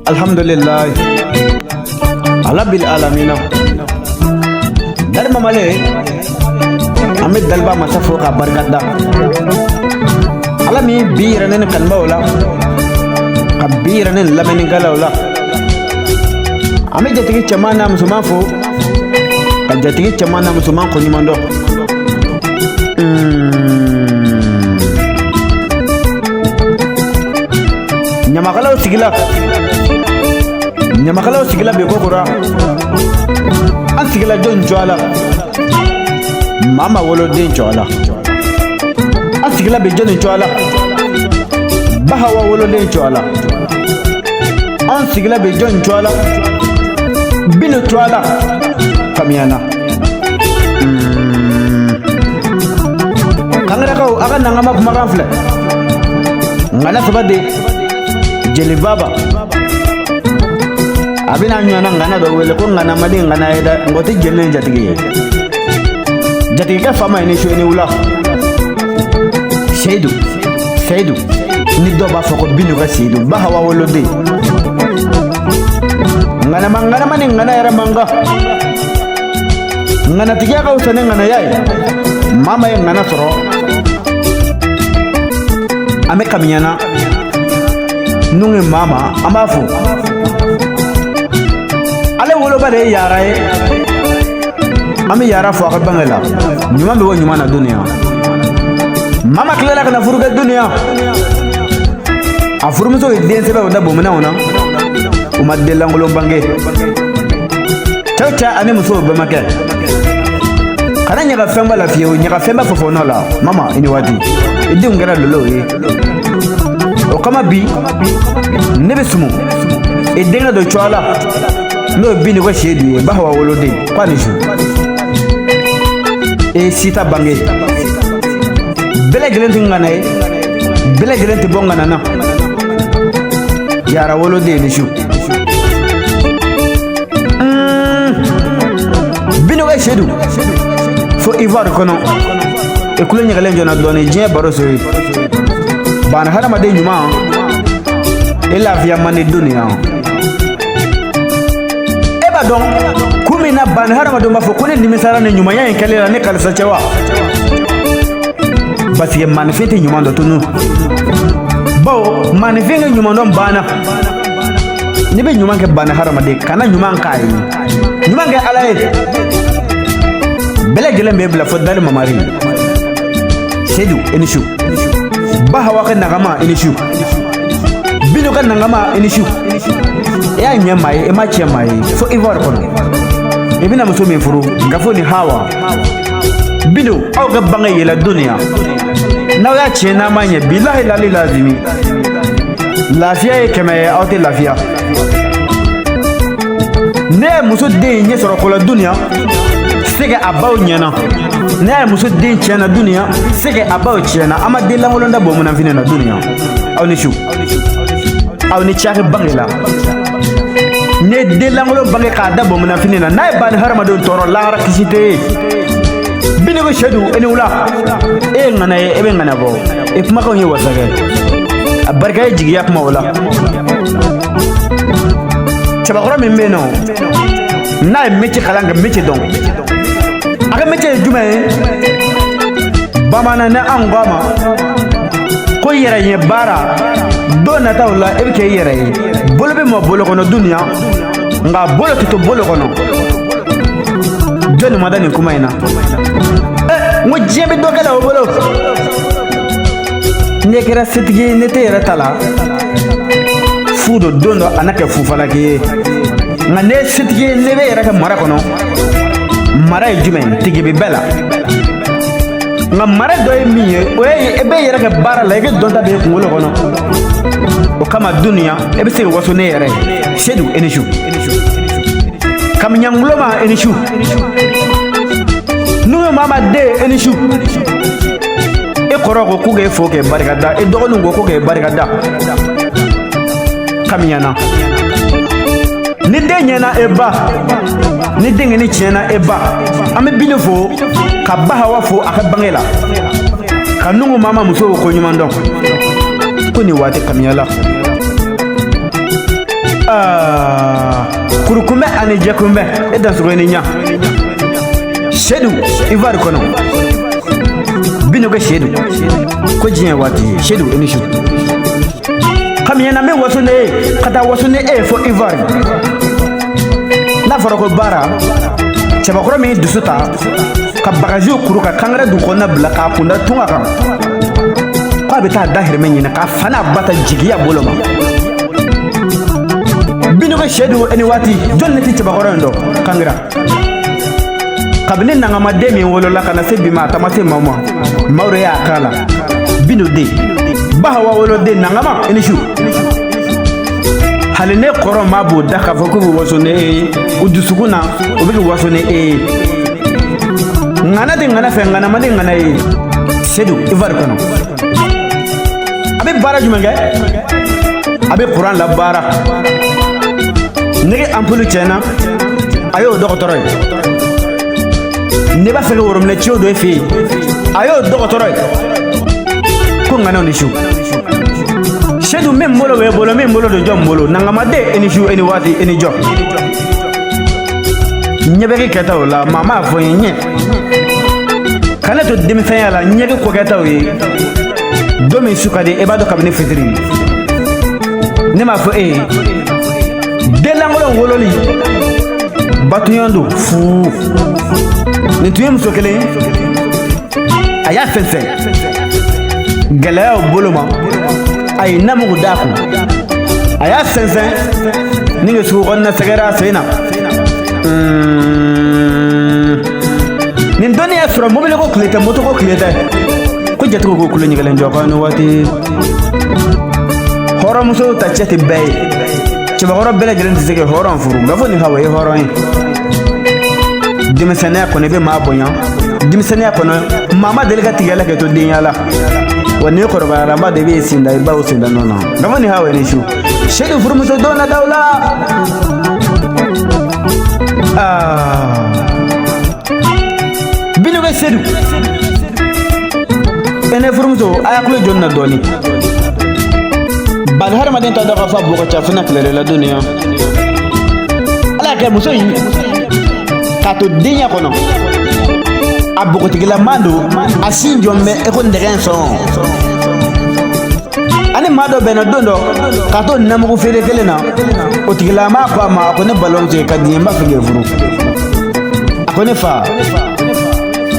Alhamdulillah Rabbil alamina. Dari mamale an bɛ daliba masa fo k'a barika da Ala min bi yira ne ni kanubaw la ka bi yira ne ni lamɛnnikɛlaw la. An bɛ jatigi cɛman n'a musoman fo ka jatigi cɛman n'a musoman koɲuman dɔn. Ɲamakalaw sigila, ɲamakalaw sigila bi kokura. An sigila jɔn cogoya la? Maa ma woloden cogoya la. An sigila bi jɔnni cogoya la? Bahawa woloden cogoya la. An sigila bi jɔn cogoya la? Binu cogoya la. Faamuyana. Kangarakaw, a ka nangama kumakan filɛ. Ŋana saba de jeli baba a bɛna ɲɔgɔnna ŋana dɔ wele ko ŋana mali ŋana ye dɛ, nka o tɛ jeli ni jatigi ye. Jatigikɛ fa ma ye ni su ni wula. Seyidu, Seyidu ni dɔw b'a fɔ ko Binu ka Seyidu Bahawa woloden. Ŋanama ŋanama ni ŋana yɛrɛ man kan. Ŋanatigiya ka fisa ni ŋanaya ye. Maa ma ye ŋana sɔrɔ. An bɛ Kamiyana Nungi Mama, an b'a fo. Ale woloba de ye Yara ye. An bɛ Yara fo a ka bange la. Ɲuman bɛ bɔ ɲuman na duniya. Mama tilala ka na furu kɛ duniya. A furumuso ye den sɛbɛw da bominɛw na, u ma den lankolon bange. Cɛw cɛ ani musow bɛɛ ma kɛ. Kana ɲaga fɛnba la fiyewu, ɲaga fɛnba fɔfɔnɔ la. Mama, i ni waati. I denw kɛra lolow ye. O kama bi ne bɛ sumu i denkɛ dɔ cogoya la, n'o ye Binu ka Seyidu ye, Bahawa woloden. K'a ni su. E sita bange bɛɛ lajɛlen tɛ ŋana ye, bɛɛ lajɛlen tɛ bɔ ŋana na. Yara woloden, ni su. Binu ka Seyidu fo Ivoire kɔnɔ. E kulo ɲɛgɛlen jɔna dɔɔni diɲɛ baro so ye. Bana hadamaden ɲuman, e lafiya man di duniya. E b'a dɔn kun min na bani hadamadenw b'a fɔ ko ne nimisara ni ɲumanya in kɛlen la ne kalisa cɛ wa? Parce que maanifin tɛ ɲuman dɔn tunu, bawo maanifin ka ɲuman dɔn banna. N'i bɛ ɲuman kɛ bani hadamaden, kana ɲuman k'a ye, ɲuman kɛ Ala ye. Bɛɛ lajɛlen bɛ bila fo dali mamari. Seyidu, i ni su. Bahawa ka nagama, i ni su. Binu ka nagama, i ni su. I y'a ɲɛ maa ye, i ma tiɲɛ maa ye. Fo Ivoire kɔnɔ, i bɛna muso min furu, Gafo ni Hawa Binu, aw ka bange yɛlɛ duniya. N'aw y'a tiɲɛ n'a ma ɲɛ, bilahi lali lazimi, lafiya ye 100 ye, aw tɛ lafiya. Ne ye muso den ɲɛ sɔrɔ ko la duniya, se kɛ a baw ɲɛna. Ne ye muso den tiɲɛna duniya, se kɛ a baw tiɲɛna. An ma den lankolon da bɔ munafini na duniya. Aw ni su, aw ni cakɛ bange la. Ne ye den lankolon bange k'a da bɔ munafini na, n'a ye bani hadamadenw tɔɔrɔ, lahara kisi tɛ ye. Binu ko Seyidu, e ni wula. E ye ŋana ye, e bɛ ŋana bɔ. E kumakanw ye wasa kɛ. A barika ye jigiya kuma o la. Cɛbakɔrɔ min bɛ yen nɔ, n'a ye métier kalan kɛ, métier dɔn, a ka métier ye jumɛn ye? Bamanan ni anw ko a ma ko yɛrɛ ɲɛ baara. Don nataw la, e bɛ kɛ i yɛrɛ ye. Bolo bɛ mɔ bolo kɔnɔ duniya, nka bolo tɛ to bolo kɔnɔ. Jɔnni ma da nin kuma in na? Ɛ, n ko diɲɛ bɛ dɔ kɛ la o bolo. N'i kɛra setigi ye, ne tɛ yɛrɛ ta la fu don. Don dɔ a na kɛ fufalaki ye. Nka ne ye setigi ye, ne bɛ yɛrɛ kɛ mara kɔnɔ. Mara ye jumɛn ye? Tigi bɛ bɛɛ la, nka mara dɔ ye min ye, o ye e bɛ yɛrɛ kɛ baara la, i ka dɔnta bɛ kunkolo kɔnɔ. O kama duniya, e bɛ se ka waso ne yɛrɛ ye. Sedu, e ni su. Kamiɲanguloma, e ni su. N'u ye maa den, e ni su. E kɔrɔ ko k'u k'e fo k'e barika da, e dɔgɔninw ko ko k'e barika da. Kamiyana ni den ɲɛna e ba, ni denkɛni tiɲɛna e ba. An bɛ Binu fo ka Bahawa fo a ka bange la, ka Nungu Mama musow ko ɲuman dɔn ko nin waati Kamiyala. Aa, kurukunbɛ ani jɛkunbɛ, e dansogo ni ɲa. Sedu Ivoire kɔnɔ, Binoge Sedu ko diɲɛ waati ye. Sedu, i ni su. Kamiɲɛna n bɛ waso ne ye ka taa waso ni e ye fo Ivoire. N'a fɔra ko baara, cɛbakɔrɔ min ye dusu ta ka bagajiw kuru ka kangɛrɛ dugu kɔnɔna bila k'a kunda tunga kan k'a bɛ taa dahirimɛ ɲini k'a fa n'a ba ta jigiya bolo ma. Binoge Sedu, e ni waati. Jɔn ne tɛ cɛbakɔrɔ in dɔn kangira kabini nangamaden min wolola ka na se bi ma, a taama se maaw ma, maaw de y'a k'a la. Bino den, bahawa woloden nangama, i ni su. Hali ne kɔrɔ maa b'o da k'a fɔ k'u bɛ waso ni e ye, u dusukun na u bɛ kɛ waso ni e ye. Ŋana tɛ ŋana fɛ, ŋana man di ŋana ye. Sedu Ivoire kɔnɔ, a bɛ baara jumɛn kɛ? A bɛ kuran la baara. Nɛgɛ anpulu tiɲɛna, a y'o dɔgɔtɔrɔ ye. Ne b'a fɛ ka worobinɛ ciw dɔ e fɛ yen, a y'o dɔgɔtɔrɔ ye. Ko ŋanaw ni su. Sedu, min bolo b'e bolo, min bolo don jɔn bolo? Nangamaden, e ni su, e ni waati, e ni jɔ. Ɲɛbɛki kɛtaw la, maa m'a fɔ n ye ɲɛ kana to denmisɛnya la. Ɲɛgi ko kɛtaw ye don min su ka di, e b'a dɔn kabini fitiri. Ne m'a fɔ e ye, den lankolon wololi batuɲɔgɔn don fuu. Nin tun ye muso kelen ye, a y'a fɛnsɛn gɛlɛyaw bolo ma, a ye namugu d'a kun, a y'a sɛnsɛn ni ka sugu kɔnɔna sɛgɛrɛ a sen na. Nin dɔnni y'a sɔrɔ mobili ko tile tɛ, moto ko tile tɛ. Ko jatigiw ko kulo ɲɛgɛlɛn jɔ kan ni waati. Hɔrɔnmuso ta cɛ tɛ bɛɛ ye, cɛbakɔrɔ bɛɛ lajɛlen tɛ se ka hɔrɔn furu. Nka fo nin hawa ye hɔrɔn ye. Denmisɛnninya kɔnɔ, i bɛ maa bonya. Denmisɛnninya kɔnɔ, maa ma deli ka tigɛ la k'i to denya la. Wa n'i kɔrɔbayara, n b'a dɔn i b'i sen da i baw sen da nɔ na. Nka fo nin hawa ye ni su. Sedu furumuso don nataw la. Aa, Binoge Sedu, e ne furumuso, a y'a kulo jɔni na dɔɔni. Bari hadamaden t'a dɔn k'a fɔ a bo ka ca fana tilele la duniya. Ala y'a kɛ muso in k'a to denya kɔnɔ, a bogotigilaman don, a sin jɔn bɛ i ko nɛgɛ sɔn. Ani maa dɔ bɛnna don dɔ k'a to namugu feere kelen na. O tigilamaa ko a ma, a ko ne balimamuso ye ka di n ye, n b'a fɛ k'e furu. A ko ne fa,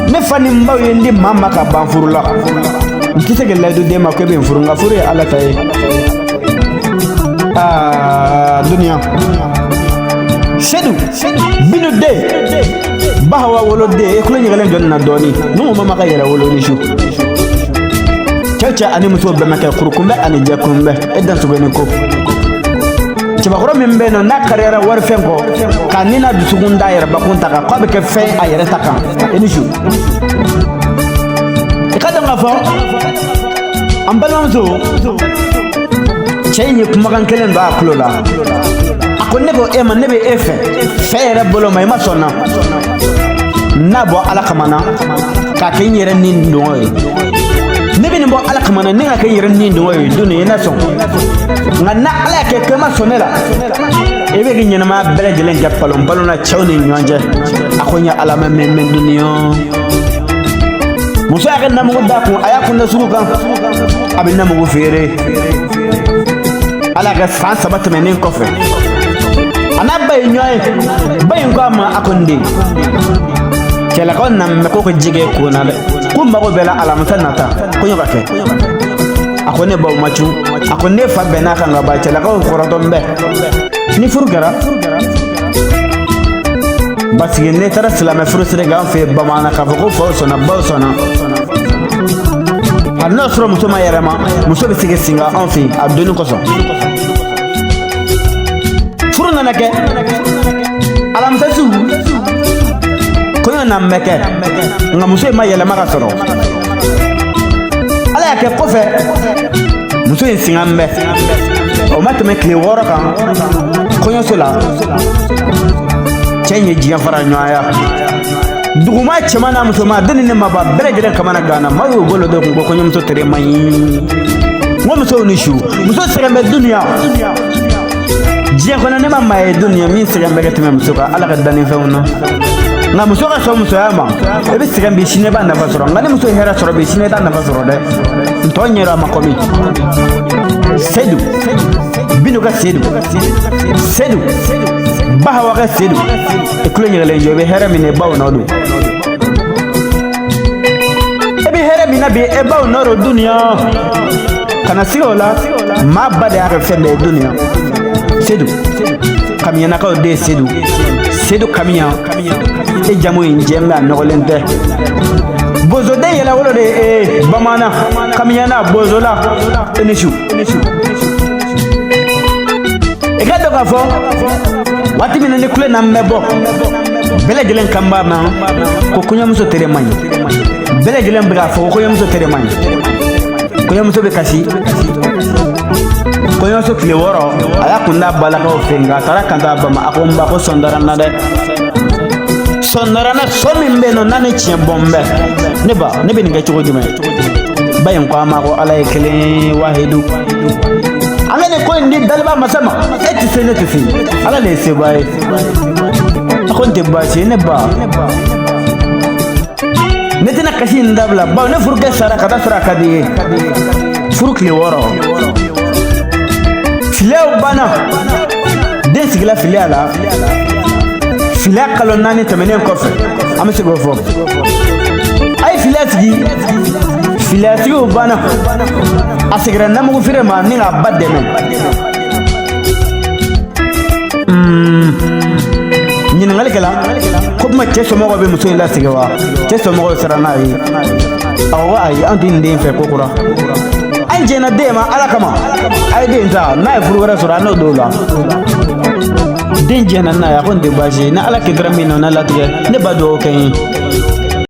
ne fa ni n baw ye n di maa ma ka ban furu la, n tɛ se ka layidu d'e ma ko e bɛ n furu, nka furu ye Ala ta ye. Aa, duniya. Sedu Binu den, bahawa woloden, e kulo ɲɛgɛlɛn jɔni na dɔɔni. Numu ma ka yɛrɛ wolo ni su. Cɛ cɛ ani muso bɛɛ ma kɛ kurukunbɛ ani jɛkunbɛ, e dansogo ni ko. Cɛbakɔrɔ min bɛ yen nɔ n'a kariyara warifɛn kɔ k'a ni n'a dusukun da yɛrɛ bakun ta kan k'a bɛ kɛ fɛn a yɛrɛ ta kan, e ni su. I ka dɔn k'a fɔ an balimamuso, cɛ in ye kumakan kelen don a tulo la. A ko ne ko e ma, ne bɛ e fɛ fɛ yɛrɛ bolo ma, i ma sɔn na. N'a bɔ Ala kama na k'a kɛ n yɛrɛ ni dɔngɔ ye, ne bɛ nin bɔ Ala kama na ne ka kɛ n yɛrɛ ni dɔngɔ ye don nin ye, ne sɔn. Nka n'a Ala y'a kɛ k'e ma sɔn ne la, i bɛ k'i ɲɛnamaya bɛɛ lajɛlen kɛ palon palon na cɛw ni ɲɔgɔn cɛ. A ko n ye Ala ma mɛn mɛn duniya. Muso y'a kɛ namugu da kun, a y'a kun da sugu kan, a bɛ namugu feere. Ala ka san 3 tɛmɛnen kɔfɛ, a n'a ba ye ɲɔgɔn ye. Ba in ko a ma, a ko n den, cɛlakaw na mɛn ko ji kɛ ko na dɛ, ko mago bɛɛ la alamisa nata kɔɲɔ ka kɛ. A ko ne baw ma cun. A ko ne fa bɛnn'a kan ka ban, cɛlakaw kɔrɔtɔ n bɛ ni furu kɛra, basigi ne taara silamɛ furu siri k'an fɛ bamanan k'a fɔ ko faw sɔnna, baw sɔnna. Hali n'a sɔrɔ muso ma yɛrɛma, muso bɛ se ka singa anw fɛ a donni kosɔn. Furu nana kɛ alamisa su, kɔɲɔ na bɛ kɛ, nka muso in ma yɛlɛma ka sɔrɔ. Ala y'a kɛ kɔfɛ, muso in singa bɛ. O ma tɛmɛ tile 6 kan kɔɲɔso la, cɛ in ye diɲɛ fara ɲɔgɔnya. Duguma cɛman n'a musoman, den ni maba bɛɛ lajɛlen kamana ganna. Maaw y'u bolo dɔ kun ko kɔɲɔmuso tere man ɲi. N ko musow ni su, muso sɛgɛn bɛ duniya. Diɲɛ kɔnɔ ne ma maa ye dunuya min sɛgɛn bɛ ka tɛmɛ muso kan Ala ka dannifɛnw na. Nka muso ka sɔn musoya ma, e bɛ sɛgɛn bi, sini e b'a nafa sɔrɔ. Nka ni muso ye hɛrɛ sɔrɔ bi, sini e t'a nafa sɔrɔ dɛ. N tɔ ɲɛdɔn a ma kɔmi Sedu Binu ka Sedu, Sedu Bahawa ka Sedu, i tulo ɲɛgɛlen jɔ. I bɛ hɛrɛ min na, i baw nɔ don. E bɛ hɛrɛ min na bi, e baw nɔ don dunuya. Kana siga o la, maa ba de y'a kɛ fɛn bɛɛ ye dunuya. Sedu Kamiyanakaw den Sedu, Sedu Kamiya, e jamu in jɛ bɛ, a nɔgɔlen tɛ. Bozoden yɛlɛwolo de ye e bamanan Kamiyana bozola. E ni su, i ka dɔn k'a fɔ waati min na ni kule n'an bɛ bɔ, bɛɛ lajɛlen kan b'a ma ko kɔɲɔmuso tere man ɲi. Bɛɛ lajɛlen bɛ k'a fɔ ko kɔɲɔmuso tere man ɲi, kɔɲɔmuso bɛ kasi. Kɔɲɔso tile 6, a y'a kun da balakaw fɛ, nka a taara kanto a ba ma. A ko n ba, ko sɔn dara n na dɛ, sɔn dara n na, sɔn min bɛ yen nɔ n'a ni tiɲɛ bɔ n bɛ. Ne ba, ne bɛ nin kɛ cogo jumɛn? Ba in ko a ma ko Ala ye kelen wahidu, an ka nin ko in di daliba masa ma. E tɛ se, ne tɛ se, Ala de ye sebaa ye. A ko n tɛ baasi ye, ne ba, ne tɛna kasi in dabila, bawo ne furukɛ sara ka taa sɔrɔ a ka di ye. Furu tile 6, filiyaw banna, den sigila filiya la. Filiya kalo 4 tɛmɛnen kɔfɛ, an bɛ se k'o fɔ, a ye filiya sigi. Filiya sigiw banna, a seginna namugu feere ma ni k'a ba dɛmɛ. Ɲininkali kɛla ko kuma cɛ somɔgɔw bɛ muso in lasigi wa? Cɛ somɔgɔw sera n'a ye. A ko ayi, an tɛ nin den fɛ ko kura, an jɛnna den ma Ala kama. A ye den ta, n'a ye furu wɛrɛ sɔrɔ, an n'o don o la. Den jɛnna n'a ye. A ko nin tɛ baasi ye, ni Ala kɛra min na, n'a latigɛ, ne ba dugawu kɛ n ye.